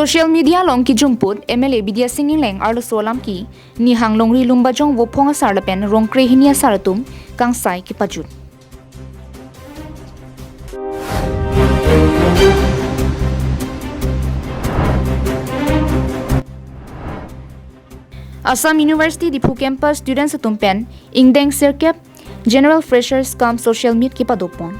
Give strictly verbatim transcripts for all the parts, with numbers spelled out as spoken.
Social media along kijum put M L A Bidya Sing Engleng arloso alam ke Nihang Longri Lumbajong Vophong asar lapen Rongkre hini asar atum kangsai kepajut. Assam University Diphu Campus students atum pen ingdeng sirkep General Freshers cum Social Meet kepadopon.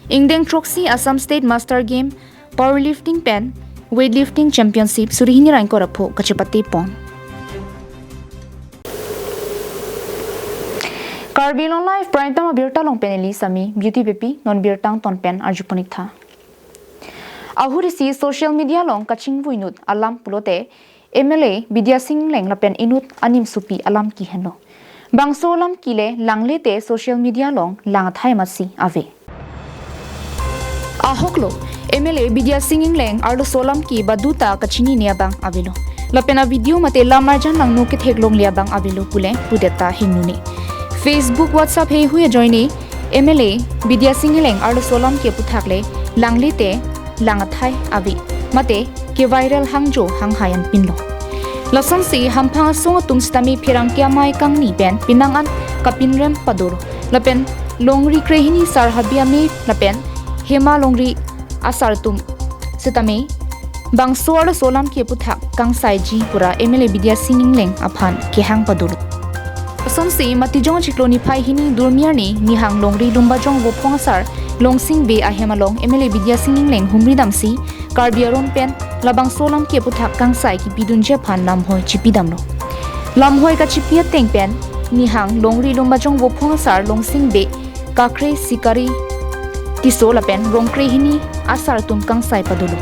Ingdeng throksi Assam State Master Game Powerlifting pen Weightlifting Championship suri hini ra ingkoi ra pho kachepatepon. Karbi Anglong Live Prime Time abirta along pen neli Sami Beauty Beypi, non birta angton pen arjupon ik tha. Ahut isi social media along kachingvui inut alam pulote M L A Bidya Sing Engleng lapen inut animsopi alam ke henlo. Bangso alam ke le langle te social media along lang athai amatsi ave. Ahoklo, M L A Bidya Sing Engleng arloso alam ke baduta kachinine abang avelo. Lapen a video mate lamarjan nangno kethek longle abang avelo pu le pudet ta hingnone. Facebook, WhatsApp heihui ajoine M L A Bidya Sing Engleng arloso alam ke aputhak le langle te lang athai ave mate ke viral hangjo hanghai anpinlo. Lasonsi hamphang asong atum sitame pherangke amei kangni pen penang an kapinrem padolo. Lapen Longri Krehini Sar Habi Ame lapen Hema Longri asar atum sitame bangso arloso alam ke aputhak kangsaiji pura M L A Bidya Sing Engleng aphan kehang padolo. Asonsi Matijong achiklo niphai hini Durmi arni Nihang Longri Lumbajong Vophong asar Longsing Bey ahem along M L A Bidya Sing Engleng humri damsi Karbi aron pen labangso alam ke aputhak kangsai kepidunji aphan lamhoi chipidamlo. Lamhoi kachipi ateng pen Nihang Longri Lumbajong Vophong asar Longsing Bey, Kakre Sikari Tisso lapen Rongkre hini asar atum kangsai padolo.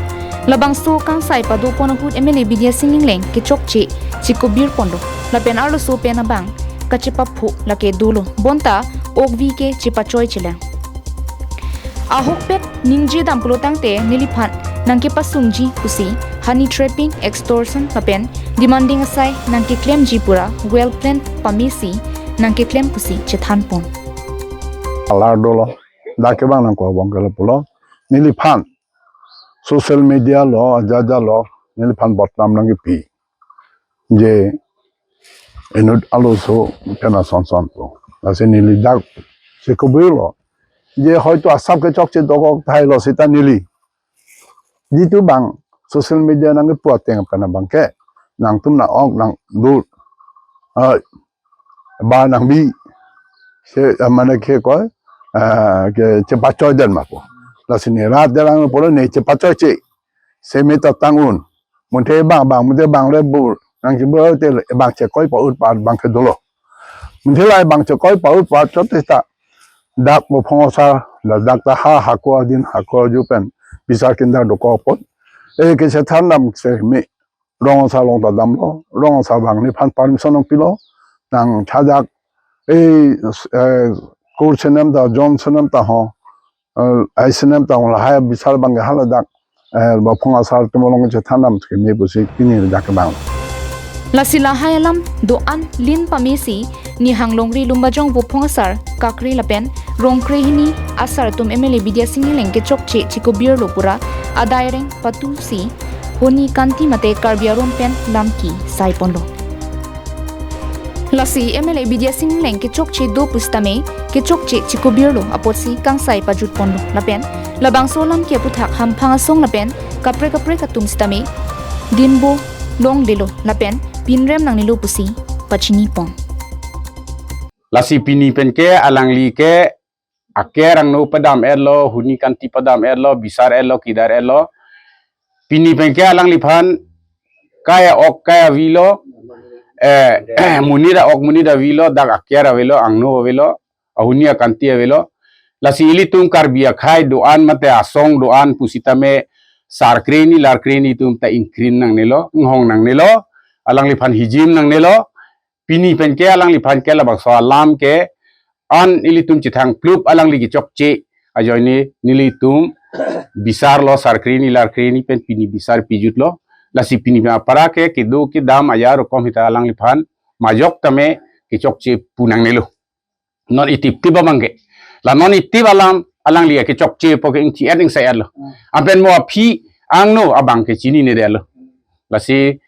Labangso kangsai padopon ahut M L A Bidya Sing Engleng kechokche chikobir ponlo. Lapen arloso pen abang kachepapho lake dolo. Bonta okvi ke chepachoi chelang. Ahokpet ningje dam pulo tangte neliphan nangkepasungji pusi honey trapping, extortion lapen demanding asai nangkeklemji pura well plan pamesi nangkeklem pusi chethanpon. Alar dolo, dak kevang nangkok abang ke lapulo. Neliphan social media lo, ajaja lo, neliphan botnam nangkepi. Je inut arloso kena son son po. Lasi neli dak chikobirlo. Je hoito asap kechokche dokok thailo seta neli. Jitu bang social media nangkepu ateng pen abang ke nangtum nang-ok nangdur. Ai, ba nangbi. Se, eh, mane ke koi, eh, ke chepachoi den ma po. Lasi ne rat derang pulo ne chepachoiche. Seme ta tang un. Munthe bang bang, munthe bang le bur. Nangchebur te le bang chekoi pa-ut pa-at bang ke dolo. Munthe lai bang chekoi pa-ut pa-at chot ta. Dak Vophong asar, la dak ta ha hako adin hako aju pen bisar kindar dokok apot. Eh, kechethan dam se me. Rong asar along ta damlo, rong asar bang neliphan permission nangpilo, nang chajak, eh, eh, kur senem ta, John senem ta ho, eh, ai senem ta ho, lahai bisar bang ke hala dak, eh, Vophong asar atum along chethan dam ke me pusi pini dak kevang. Lasi lahai alam do-an lin pamesi Nihang Longri Lumbajong Vophong asar Kakre lapen Rongkre hini asar atum M L A Bidya Sing Engleng kechokche chikobirlo pura adai reng patusi honi kanti mate Karbi aron pen lam ke saiponlo. Lasi M L A Bidya Sing Engleng kechokche do pusitame kechokche chikobirlo apotsi kangsai pajutponlo lapen labangso alam ke aputhak hamphang asong lapen kaprek kaprek atum sitame dinbo longlelo lapen pinrem nangnelo pusi pachinipon. Lasi pini pen ke alangli ke aker angno padam etlo, huni kanti padam etlo, bisar etlo, kidar etlo. Pini pen ke alangliphan kai a-ok kai avelo, eh, monit a-ok monit avelo, dak aker avelo, angno avelo, ahuni akanti avelo. Lasi ilitum Karbi akhei do-an mate asong do-an pusitame sar krehini lar krehini atum ta ingkrin nangnelo, inghong nangnelo, alangliphan hijim nangnelo. Pini pen ke alangliphan ke labangso alam ke an ilitum chethang plup alangli kechokche ajoine nelitum bisarlo sar krehini lar krehini pen pini bisar pijutlo. Lasi pini pen apara ke kedo kedam ajar rokom hita alangliphan majok tame kechokche pu nangnelo. non itip tip abang ke. La non itip alam alangli ke chokche po ke ingchi et ingsai et lo. Anpen mo aphi angno abang ke chininedetlo. Lasi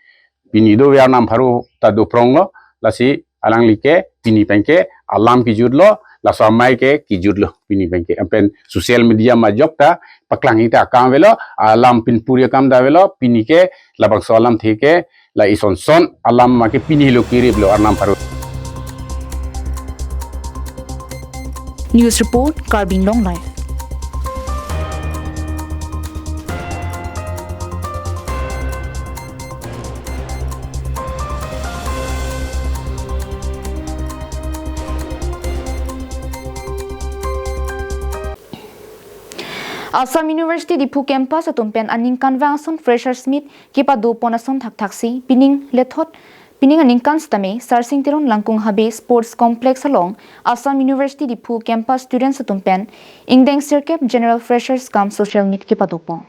pini do Arnam pharo ta do prong lo. Lasi alangli ke pini pen ke alam kejut lo, laso amei ke kejut lo pini pen ke. Anpen social media majok ta paklang ta akam avelo, alam pinpuri akam ta avelo, pini ke labangso alamthe ke la ison son alam ma ke pini lo kirip lo Arnam pharo. News report, Karbi Anglong Live. Assam University Diphu campus atum pen aningkanvang ason freshers meet kepadopon ason thakthaksi pining lethot, pining aningkan sitame Sarsing Teron Langkung Habe Sports Complex along Assam University Diphu campus students atum pen ingdeng sirkep General Freshers cum Social Meet kepadopon.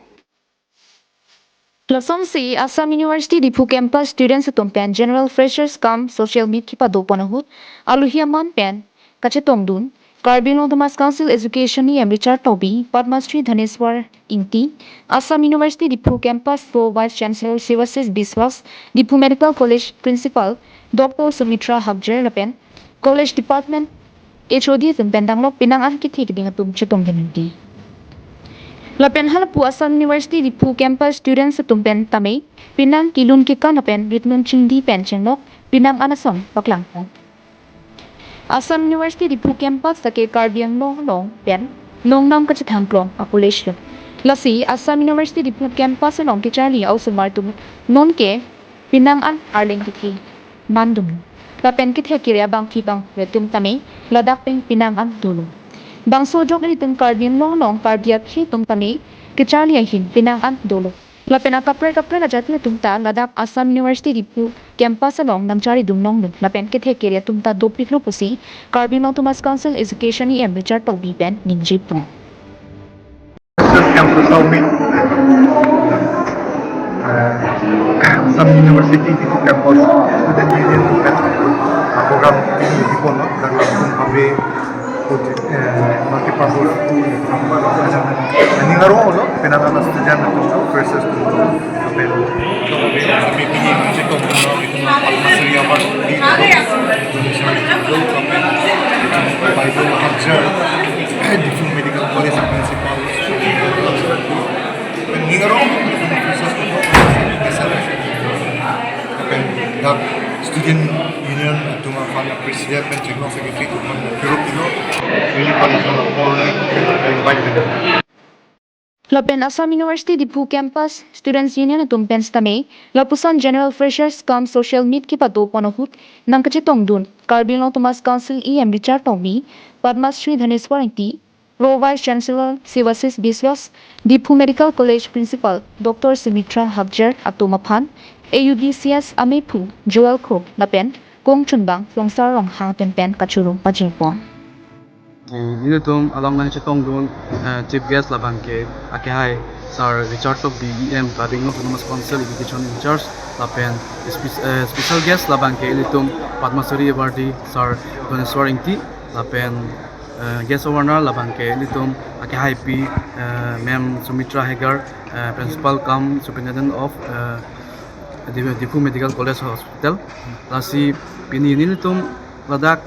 Lasonsi Assam University Diphu campus students atum pen General Freshers cum Social Meet kepadopon ahut alohi aman pen kachetongdun Karbi Anglong Autonomous Council Education E M Richard Tokbi, Padma Shri Dhaneswar Ingti, Assam University Diphu campus Pro Vice Chancellor Sivasis Biswas, Diphu Medical College Principal Doctor Sumitra Hakjar lapen College Department H O D atum pen danglok penang an kethe keding atum chetongdun nangji. Lapen halapu Assam University Diphu campus students atum pen tame penang kelun kekan lapen ritnun chingdi pen chenglok penang an ason paklang. Assam University Diphu campus ta ke Karbi Anglong along pen nongnam kachethang klong a-college lo. Lasi Assam University Diphu campus along kecharli a-osomar atum non ke penang an arleng kethe mandung. Lapen kethe kere abangpi abang atum tame ladak pen penang an dolo. Bangso ajok ilitum Karbi Anglong along Karbi aphi atum tame kecharli ahin penang an dolo. Lapen akaprek kaprek ajati atum ta ladak Assam University Diphu campus along nangcharidun longlo. Lapen kethe kere atum ta dopiklo pusi Karbi Anglong Autonomous Council Education E M Richard Tokbi pen ningjepo. Campus Summit, eh, Assam University Diphu Campus Student Union, eh, program ini dipono, dan langsung kami, eh, multipurpose, eh, ini ngaro lo, penang-an student atum, freshers atum, lapen, kami pini masih kami, kami Padma Shri Award di, Baideo Hakjar, Diphu Medical College Principal. Pen ning arong, pen dak Student Union atum aphan president pen general secretary atum aphan kirup dilo, neli pali solo polo ni invite dilo. Lapen Assam University Diphu Campus Students Union atum pen sitame lapuson General Freshers cum Social Meet kepadopon ahut nangkachetongdun Karbi Anglong Autonomous Council E M Richard Tokbi, Padma Shri Dhaneswar Ingti, Pro Vice Chancellor Sivasis Biswas, Diphu Medical College Principal Doctor Sumitra Hakjar atum aphan A U D C S amephu Joel Kro lapen kongchunbang Longsar Ronghang atum pen kachoro pajirpon. Eh, ilitum along nangchetongdun, eh, chief guest labang ke akehai Sir Richard Tokbi E M Karbi Anglong Autonomous Council Education in charge lapen spe-, eh, special guest labang ke ilitum Padma Shri awardee Sir Dhaneswar Ingti lapen, eh, guest of honor labang ke ilitum akehaipi, eh, Ma'am Sumitra Hakjar, eh, Principal cum Superintendent of, eh, Di-, Diphu Medical College Hospital. Lasi pini nelitum ladak,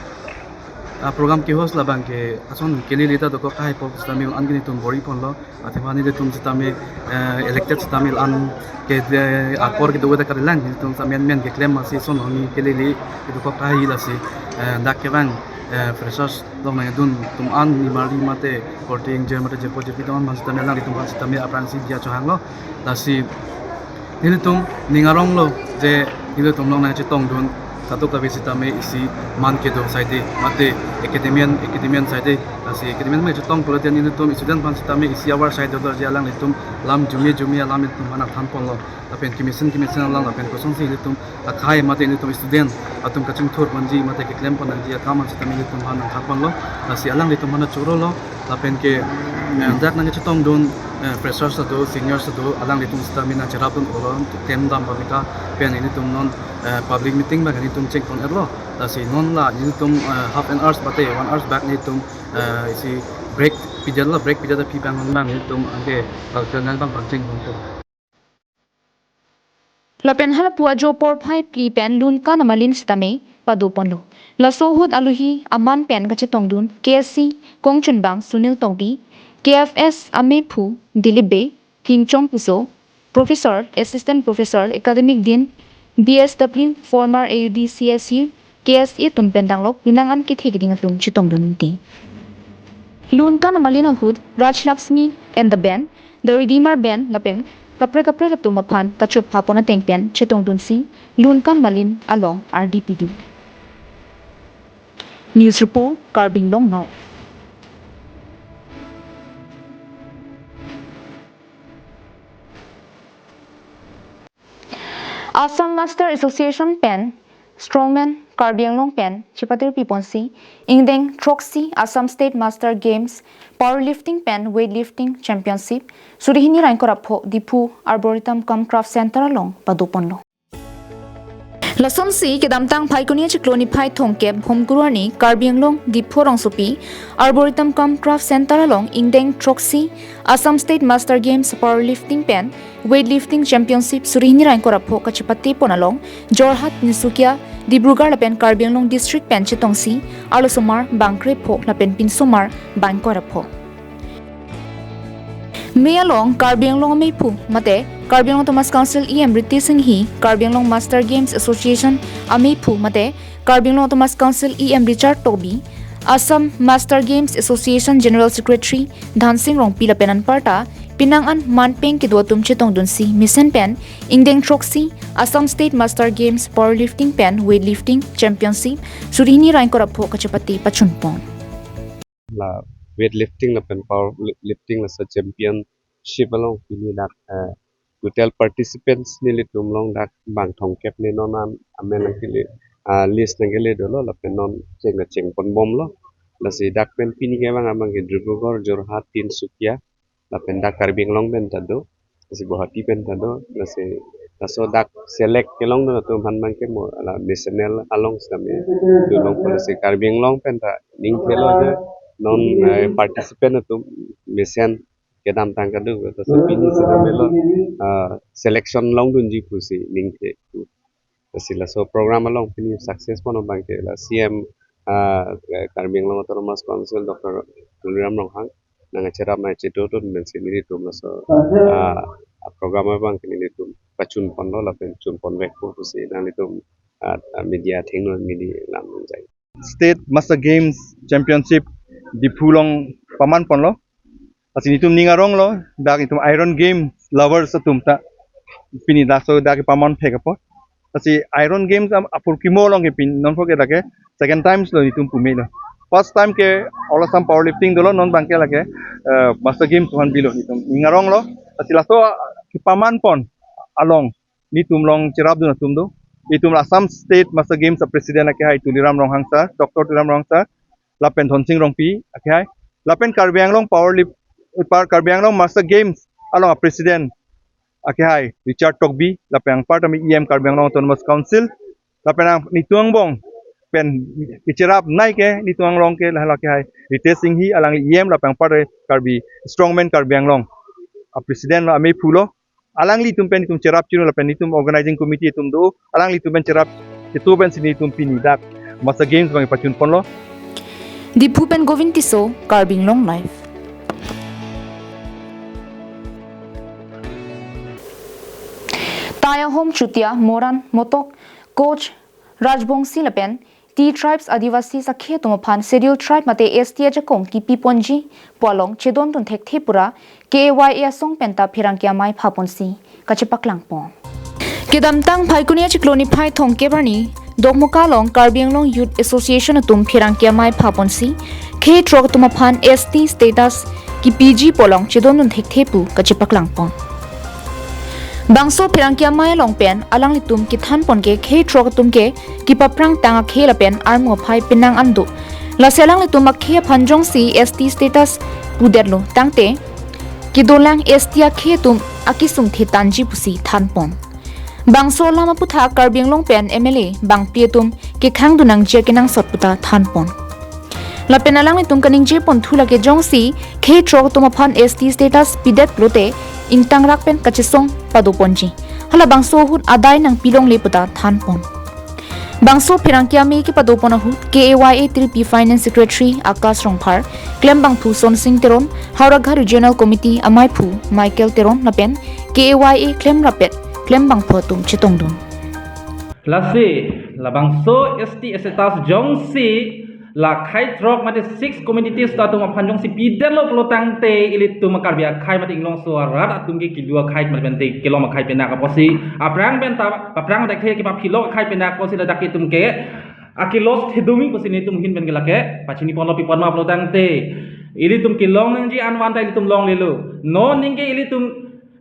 ah, program ke-host labang ke ason kelele ta dokok kahai pok sitame an ke nelitum bor-iponlo. Athema nelitum sitame, eh, elected sitame an ke de apor kedo ta karilang nelitum sitame men keklem masi ason honi kelele dokok kahai lasi, eh, dak kevang, eh, freshers longnangdun atum an nimarli mate korte ingjir mate jirpo jirpi atum an sitame alanglitum aphan sitame aphrangsi diya chohanglo. Lasi nelitum ning aronglo je nelitum longnangchetongdun kado kave sitame isi man kedo side mate academian, academian side. Lasi academian ma chetong pulote nelitum student aphan sitame isi awar side do je alanglitum lam jumi jumi alam nelitum aphan nangthanponlo. Lapen kemesen kemesen alam lapen kosonsi nelitum akhai mate nelitum student atum kachingthur ponji mate keklempon nangji akam sitame nelitum aphan nangthanponlo. Lasi alanglitum aphan chorolo. Lapen ke, eh, dak nangchetongdun, eh, freshers do, seniors do, alanglitum sitame nangcherapdun olo, tem dam pamika, pen nelitum non, eh, public meeting bang nelitum chengpon-etlo. Lasi non la nelitum, eh, half an hours mate one hours back nelitum, eh, isi break pidetlo, break pidet aphi abang abang nelitum anke cultural nang abang pangcheng pon. Lapen halapu ajo porphai phli pen Lunkan Amalin sitame pado ponlo. Laso ahut alohi aman pen kachetongdun K S C kongchunbang Sunil Tokbi, K F S amephu Dilip Bey, Hingchong Tisso, Professor, Assistant Professor, Academic Dean, B S W, former A U D C S U, K S A atum pen danglok pinang an kethe keding atum chetongdun ti. Lunkan Amalin ahut Raj Lakshmi and the Band, The Redeemer Band lapen kaprek kaprek atum aphan kachopha pon ateng pen chetongdunsi Lunkan Amalin along ardi pidun. News report, Karbi Anglong Now. Assam Master Association pen Strongman Karbi Anglong pen chepatirpi ponsi ingdeng throksi Assam State Master Games Powerlifting pen Weightlifting Championship suri hini ra ingkoi ra pho Diphu Arboretum cum Craft Center along pado ponlo. Lasonsi kedamtang Phaikuni achiklo niphai thomkep Bhomkuru arni Karbi Anglong Diphu rongsopi Arboretum cum Craft Center along ingdeng throksi Assam State Master Games Powerlifting pen Weightlifting Championship suri hini ra ingkoi ra pho kachepate pon along Jorhat, Tinsukia, Dibrugarh lapen Karbi Anglong District pen chetongsi arlosomar bang krepho lapen pinsomar bang ingkoi ra pho. Mei along Karbi Anglong amephu mate Karbi Anglong Autonomous Council E M Ritesh Enghi, Karbi Anglong Master Games Association amephu mate Karbi Anglong Autonomous Council E M Richard Tokbi, Assam Master Games Association General Secretary Dhansing Rongpi lapen anparta pinang an manpeng kedo atum chetongdunsi mesen pen ingdeng throksi Assam State Master Games Powerlifting pen Weightlifting Championship suri hini ra ingkoi ra pho kachepate pachun pon. La weightlifting lapen power li-, lifting laso championship along pini dak, eh, total participants nelitum along dak bang thomkep ni non an amen nangkele, ah, list nangkele dolo lapen non cheng na cheng pon bomlo. Lasi dak pen pini ke bang abang ke Dibrugarh, Jorhat, Tinsukia, lapen dak Karbi Anglong pen ta do, lasi Guwahati pen ta do, lasi laso dak select kelongdun atum aphan abang ke mo la national along sitame dun longpo, lasi Karbi Anglong pen ta ningthelo je non, eh, participant atum mesen kedamtang kado, lasi pini sitame lo, ah, selection longdunji pusi ningthe. Lasi laso program along pini success pon abang ke la C M, ah, Karbi Anglong Autonomous Council Doctor Tuliram Ronghang nangcherap nangchetongdun pensi nelitum laso, ah, program abang ke nelitum pachun ponlo lapen chun ponvekpo pusi nanglitum, ah, ah, media athengno neli lam nang jai. State Master Games Championship Diphu along paman ponlo. Lasi netum ning aronglo, dak itum Iron Games lovers atum ta pini laso dak paman phek apot. Lasi Iron Games am apor kimo along ke pini non pho ke lake second times lo netum pumelo. First time ke All Assam Powerlifting dolo, non abang ke lake, eh, Master Games aphan bilo netum ning aronglo. Lasi laso kepaman pon along netum along cherapdun atum do. Itum Assam State Master Games a President akehai Tuliram Ronghang sir, Doctor Tuliram Ronghang sir, lapen Dhansing Rongpi akehai, lapen Karbi Anglong Power Lift, Par-, Karbi Anglong Master Games along a President akehai Richard Tokbi, lapen anparta mi E M Karbi Anglong Autonomous Council, lapen ang netum angbong pen kecherap nai ke netum anglong ke lahelo akehai Ritesh Enghi, alangli E M, lapen anparta Karbi Strongman Karbi Anglong a President lo, amephu lo. Alanglitum pen itum cherap chino lapen itum organizing committee itum do, alanglitum pen cherap itu pensi netum pini dak Master Games abang pachun ponlo. Diphu pen Govind Tisso, Karbi Anglong Live. Tai ahom Chutia, Moran, Motok, Koch, Rajbongsi lapen T Tribes Adivasi akhei atum aphan Scheduled Tribe mate S T ajakong kipi ponji pu along chedondun thekthe pura K A Y A asong penta pherangke amei phaponsi kachepaklang pon. Kedamtang Phaikuni achiklo niphai thomkep arni Dokmoka along Karbi Anglong Youth Association atum pherangke amei phaponsi khei throk atum aphan S T status kipiji pu along chedondun thekthe pu kachepaklang pon. Bangso pherangke amei along pen alanglitum kethan pon ke khei throk atum ke kepaphrang tang akhei lapen armu aphai penang an do. Lasi alanglitum akhei aphan jongsi S T status pudetlo tangte kedolang S T akhei atum akesung thetanji pusi than pon. Bangso alam aputhak Karbi Anglong pen M L A bangpi atum kekhang dun nangji akenangsot puta thanpon. Lapen alanglitum kaningje ponthu lake jongsi khei throk atum aphan S T status pidet lote ingtangrak pen kachesong padoponji. Halabangso ahut adai nangpilongle puta thanpon. Bangso pherangke amei kepadopon ahut K A Y A three P Finance Secretary Akash Rongphar, klembangphu Sonsing Teron, Howraghat Regional Committee amaiphu Michael Teron lapen K A Y A klemrappet klembangphu atum chetongdun. Lasi, labangso S T status jongsi la khei throk mate six communities atum aphan jongsi pidetlo pulo tangte ilitum Karbi akhei mate inglongso arat atum ke kilu akhei mate pen te kelom akhei penak apotsi aphrang pen ta aphrang dak ke kipaphilok akhei penak apotsi ladak ke itum ke akilos thedungi pusi nelitum ahin pen ke lake pachini ponlo pi apot ma pulo tangte ilitum kelong nangji an wan ta ilitum longlelo. Non ningke ilitum,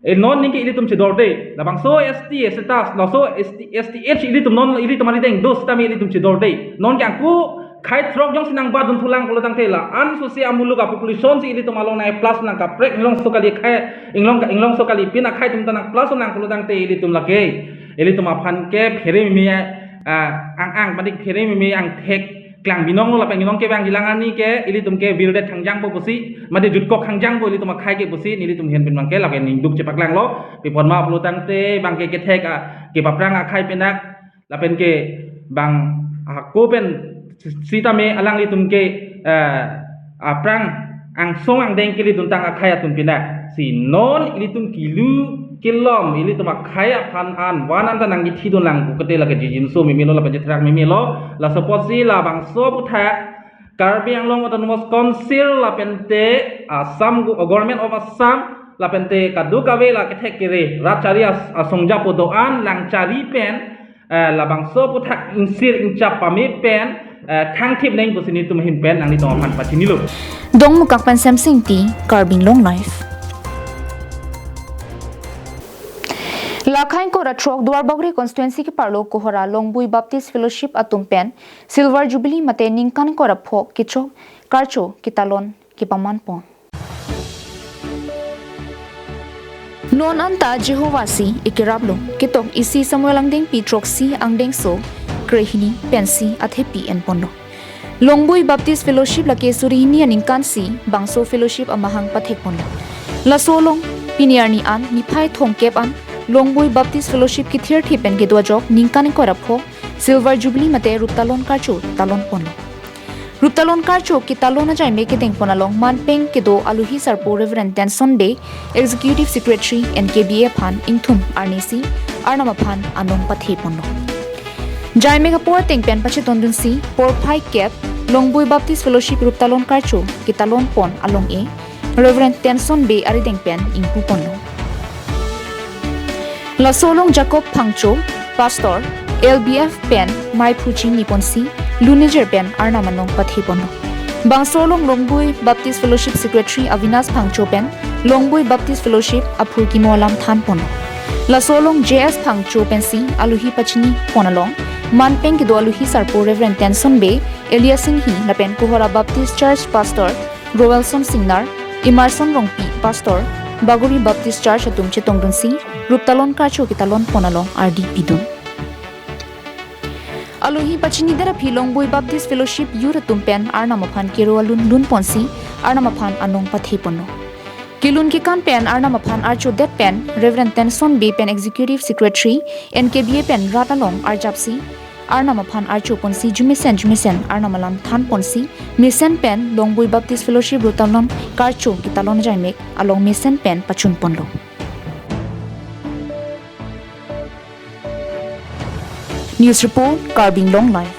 eh, non ningke ilitum chedorde. Labangso S T, status, laso S T, S T H ilitum non ilitum arideng do sitame ilitum chedorde. Non ke angku khei throk jongsi nangbat dun thulang pulo tangte la-an sosi amuluk apopulation si ilitum along nai plus nang kaprek inglongso kali khei, inglong, inglongso kali pin akhei atum ta nang plus nang pulo tangte ilitum lake ilitum aphan ke phere mimi, ah, ang ang padik phere mimi angthek klang binong lo lapen binong ke bang jilang ani ke ilitum ke virdet thangjang po pusi mate jutkok thangjang po ilitum akhei ke pusi nelitum ahin pen bang ke lake ningduk chepaklanglo pi apot ma pulo tangte bang ke kethek, ah, kepaphrang akhei penak lapen ke bang ako pen sitame alanglitum ke, eh, aphrang angsong angdeng kili duntang akhei atum pinak. Si non ilitum kilu kelom ilitum akhei aphan an wan an ta nangkithi dun lang pu kete lake jijinso mimilo lapen jethrak mimilo. Laso apotsi labangso aputhak Karbi Anglong Autonomous Council lapen te Assam Go-, Government of Assam lapen te kadokave la kethek kere rat chari as-, asong japo do-an lang chari pen, eh, labangso aputhak ingsir ingchap pame pen, eh, khangthip neng pusi nelitum ahin pen nanglitum aphan pachinilo. Dongmukak pen Semsing Ingti, Karbi Anglong Live. La khei ingkoi ra throk Duarbagori constituency keparlo Kohora Longbui Baptist Fellowship atum pen Silver Jubilee mate ningkan ingkoi ra pho kechok karcho ketalon kepamanpon. Non anta Jehovah si ekeraplo, ketok isi Samuel angdengpi throksi angdengso krehini pensi athepi enponlo. Longbui Baptist Fellowship lake suri hini aningkan si bangso fellowship amahang pathekponlo. Laso along pini arni an niphai thomkep an Longbui Baptist Fellowship kethirthip pen kedo ajok ningkan ingkoi ra pho Silver Jubilee mate ruptalon karcho talonponlo. Ruptalon karcho ketalon ajaimek kedengpon along manpeng kedo aluhi sarpo Reverend Tenson Bey, Executive Secretary N K B A aphan ingthum arnisi Arnam aphan anong patheponlo. Jaimek apor ateng pen pachetondunsi porphai kep Longbui Baptist Fellowship ruptalon karcho ketalonpon along e Reverend Tenson Bey arideng pen ingpuponlo. Laso along Jacob Phangcho, Pastor, L B F pen maiphu chiniponsi lunijir pen Arnam anong patheponlo. Bangso along Longbui Baptist Fellowship Secretary Avinas Phangcho pen Longbui Baptist Fellowship aphurkimo alam thanponlo. Laso along J S Phangcho pensi aluhi pachinipon along manpeng kedo aluhi sarpo Reverend Tenson Bey, Elias Inghi lapen Kohora Baptist Church Pastor Roelson Singnar, Emerson Rongpi, Pastor, Bagori Baptist Church atum chetongdunsi ruptalon karcho ketalonpon along ardi pidun. Aluhi pachinidet aphi Longbui Baptist Fellowship Youth atum pen Arnam aphan kero alun lunponsi Arnam aphan anong patheponlo. Kelun kekan pen Arnam aphan archodet pen Reverend Tenson Bey pen Executive Secretary N K B A pen rat along arjapsi Arnam aphan archoponsi jumesen jumesen Arnam alam thanponsi mesen pen Longbui Baptist Fellowship ruptalon karcho ketalon ajaimek along mesen pen pachunponlo. News report, Karbi Anglong Live.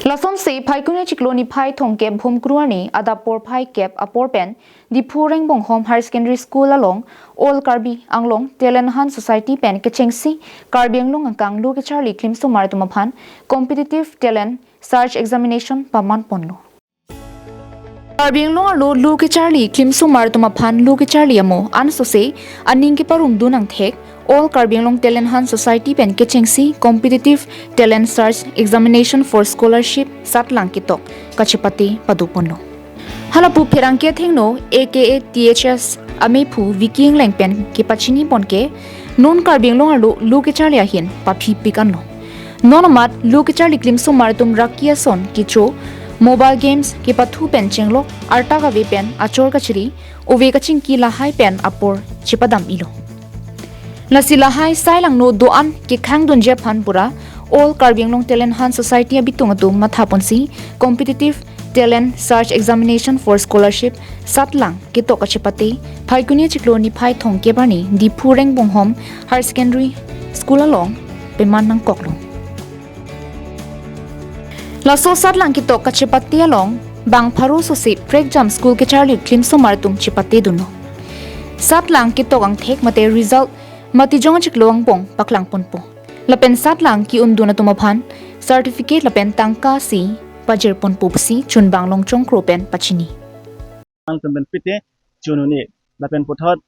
Lasonsi Phaikuni chiklo niphai thomkep Bhomkru arni adap porphai kep apor pen Diphu Rengbonghom Higher Secondary School along All Karbi Anglong Talent Hunt Society pen kechengsi Karbi Anglong angkang lo kecharli klimsomar atum aphan Competitive Talent Search Examination pamanponlo. Karbi Anglong arlo lo kecharli klimsomar atum aphan lo kecharli amo ansose aning keparumdun angthek All Karbi Anglong Talent Hunt Society pen kechengsi Competitive Talent Search Examination for Scholarship satlang ketok kachepate padoponlo. Halapu pherangke athengno A K A T H S amephu Vicky Engleng pen kepachini ponke non Karbi Anglong arlo lo kecharli ahin paphipik anlo. Non amat lo kecharli klimsomar atum raki ason kecho, mobile games kepathu pen chenglok, arta kave pen achor kachiri, ove kachingki lahai pen apor chepadam-ilo. Lasi lahai sai langno do-an kekhangdunji aphan pura All Karbi Anglong Talent Hunt Society abitung atum mathaponsi Competitive Talent Search Examination for Scholarship satlang ketok kachepate Phaikuni achiklo niphai thomkep arni Diphu Rengbonghom Higher Secondary School along peman nangkoklo. Laso satlang ketok kachepate along bang pharo sose prekjam school kecharli klimsomar atum chepatedunlo. Satlang ketok angthek mate result Matijong achiklo angbong paklangponpo. Lapen satlang ki-undun atum aphan certificate lapen tangka si pajirponpo pusi chunbang Longchong Kro pen pachini. Ang tum pen pite chun un-e lapen puthot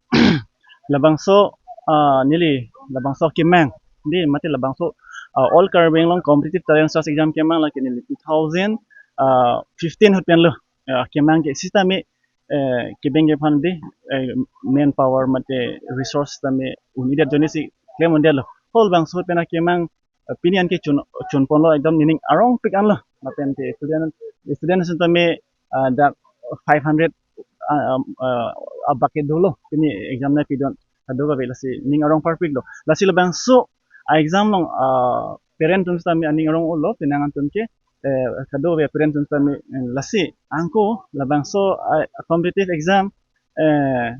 labangso, ah, neli labangso kemang, di mate labangso, ah, All Karbi Anglong Competitive Talent Search Exam kemang lake neli two thousand fifteen ahut pen lo, ah, kemang ke sitame, eh, kebeng ke aphan di, eh, manpower mate resource tame un-edet ajoine si klem un-edetlo. Hol bangso pen akemang, eh, pini an ke chun, chunponlo ekdom nening arongpik anlo. Lapen ke student, student sitame, ah, dak five hundred, ah, um, ah, abak ke dolo pini exam nangpidun. Kadokave lasi ning arong parpiklo. Lasi labangso a-exam along, ah, parent atum sitame aning arong-olo, penang atum ke, eh, kadokave parent atum sitame, eh, lasi angko labangso, ah, competitive exam, eh,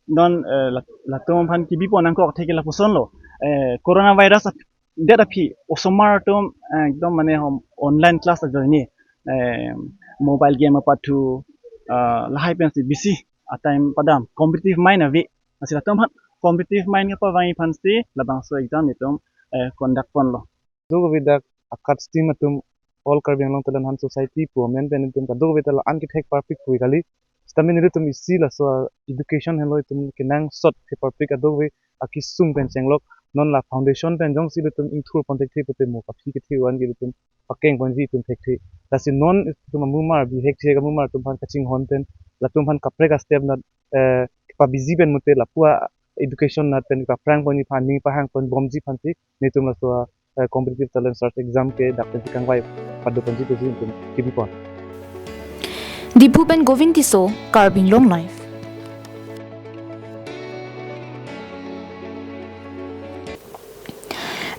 non, eh, la-, latum aphan kebipon angko atheke lapusonlo. Eh, coronavirus ap-, det aphi osomar atum, eh, ekdom mane hom online class ajoine, eh, mobile game apathu, ah, lahai pensi busy a-time padam, competitive mind ave. Lasi latum aphan competitive mind kepavangji aphansi labangso exam itum, eh, conduct ponlo. Kadokave dak akat team atum All Karbi Anglong Talent Hunt Society pu amen pen itum kadokave ta la-an kethek parpik pu kali. Sitame nelitum isi laso education henlo itum kenangsot keparpik kadokave akesung pen chenglok non la foundation pen jongsi ilitum ingthurpon thekthe pute mo kaphi kethe an ke ilitum pakengponji itum thekthe. Lasi non itum amumar bihek thek amumar atum aphan kachinghon pen latum aphan kaprek a-step na, eh, pabiji pen mute lapu a-education na pen kaprangponji aphan ning pahangponbomji aphansi netum laso, eh, competitive talent search exam ke dak pen kangvai padoponji pusi itum kebipon. Diphu pen Govind Tisso, Karbi Anglong Live.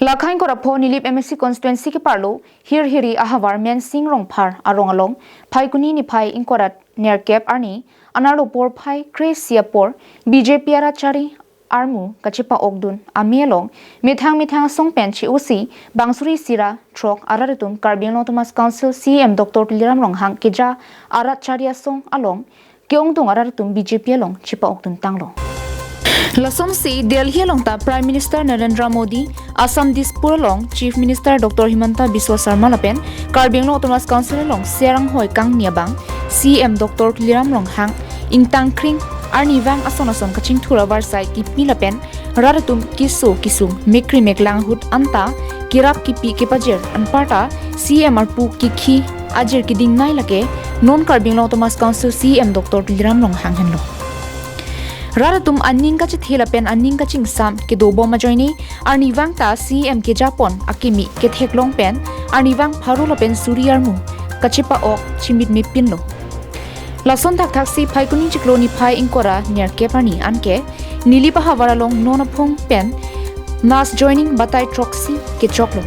Lakha ingkoi ra pho Nilip M A C constituency keparlo Hirhiri ahavar Mensing Rongphar arong along Phaikuni niphai ingkoi ra nerkep arni anerlo porphai kre-isi apor B J P arat chari armu kachepa-okdun amei along methang methang asong pen che-osi bang suri isi ra throk arat atum Karbi Anglong Autonomous Council C E M Doctor Tuliram Ronghang keja arat chari asong along ke-ongdung arat atum B J P along chepa-okdun tanglo. Lasonsi Delhi along ta Prime Minister Narendra Modi, Assam Dispur along Chief Minister Doctor Himanta Biswa Sarma lapen Karbi Anglong Autonomous Council along Serang hoi kangni abang C E M Doctor Tuliram Ronghang ingtangkring arnivang ason ason kachingthur avarsai kipi lapen rat atum keso kesung mekri meklang ahut anta kerap kepi kepajir anparta C E M arpu kekhi ajir kedingnei lake non Karbi Anglong Autonomous Council C E M Doctor Tuliram Ronghang henlo. Rat atum aning kachethe lapen aning kachingsam kedobom ajoine arnivang ta C E M kejapon akimi ketheklong pen arnivang pharo lapen suri armu kachepa-ok chimit mepinlo. Lason thakthaksi Phaikuni chiklo niphai ingkoi ra nerkep arni anke Nilip ahavar along non aphong pen mass joining batai throksi kechoklo.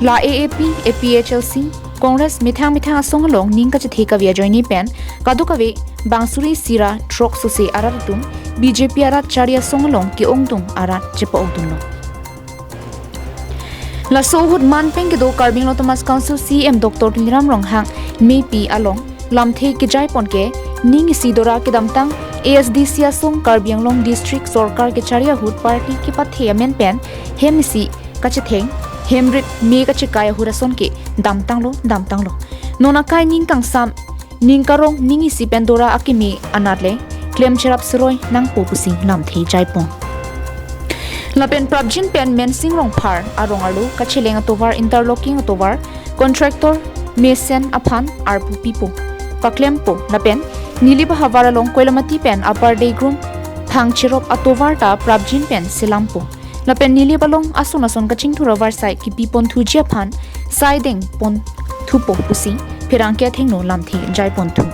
La A A P, A P H L C, Congress methang methang asong along ning kachethe kave ajoine pen kadokave bang suri isi ra throk sose arat atum B J P arat chari asong along ke-ongdung arat chepa-okdunlo. Laso ahut man pen kedo Karbi Anglong Autonomous Council C E M Doctor Tuliram Ronghang mepi along lamthe kejaipon ke ning isi dora kedamtang A S D C asong Karbi Anglong District sorkar kechari ahut party kepathe amen pen hem isi kachetheng, hem rit me kachekai ahut ason ke damtanglo, damtanglo. Non akai ning kangsam ning karong ning isi pen dora akimi anat le klem cherap seroi nangpo pusi lamthe jaipon. Lapen prapjin pen Mensing Rongphar arong arlo kacheleng atovar, interlocking atovar contractor mesen aphan arpu pipo, paklempo. Lapen Nilip ahavar along Koilamati pen Upper Deigrum phang cherop atovar ta prapjin pen selampo. Lapen Nilip along ason ason kachingthur avarsai kipi ponthuji aphan sai deng ponthupo pusi pherangke athengno lamthe jaiponthu.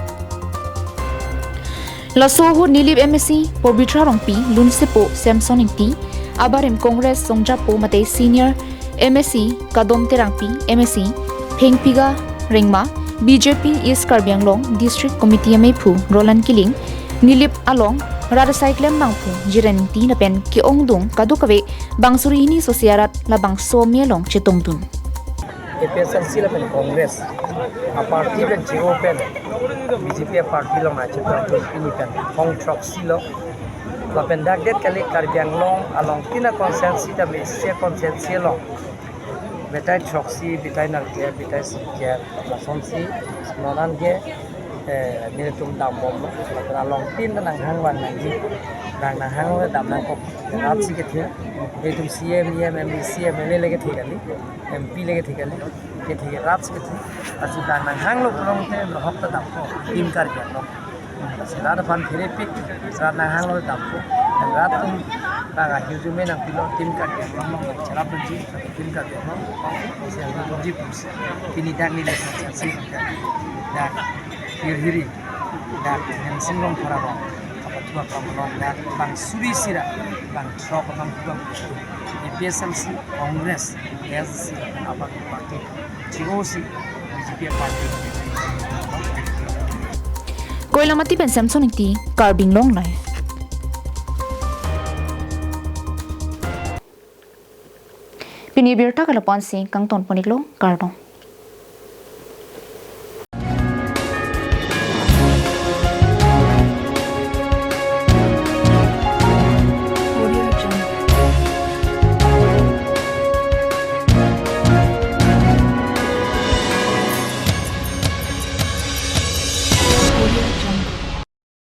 Laso ahut Nilip M A C Pabitra Rongpi, lunsepo Samson Ingti, abarim Congress songjapo mate senior M A C Kadom Terangpi, M A C Phengpiga Rengma, B J P East Karbi Anglong District Committee ameiphu Roland Killing, Nilip along rat asai klem bangphu Jiren Ingti lapen ke-ongdung kadokave bang suri hini sose arat labangso ame along chetongdun. A P H L C lapen Congress a party pen che-o pen B J P a party along nangchetongdun pini pen hong throksi lo. Lapen dak det kali Karbi Anglong along tina constituency ta me isi constituency along betai throksi, betai nangkep, betai singkep, lasonsi non an ke, eh, nelitum dambomlo. Lapen along tin ta nanghang vang nangji, nang nanghang le dam nangkok. Rat si kethe, nelitum C M, E M, M P, C M, M L A le kethe kali, M P le kethe kali, kethe rat si kethe. Lasi nang nanghanglo pulote lahok ta dampo, Team Karbi Anglong. Rat aphan pherepik, rat nanghanglo dampo. Rat atum bang ahirjume nangpilo, Team Karbi Anglong nangcherap nangji, Team Karbi Anglong, si ang nangji pusi. Pini dak neli saksi dak hirhiri, dak Mensing Rongphar arong kapathu akam along dak bang suri isi ra, bang throk bang kubang pusi. A P H L C, Congress, A S D C, Upper Party, G O C, B J P party. Koilamati pen Samson Ingti, Karbi Anglong Live. Pini birta ke lapu-an si kangton pon-iklo, kardom.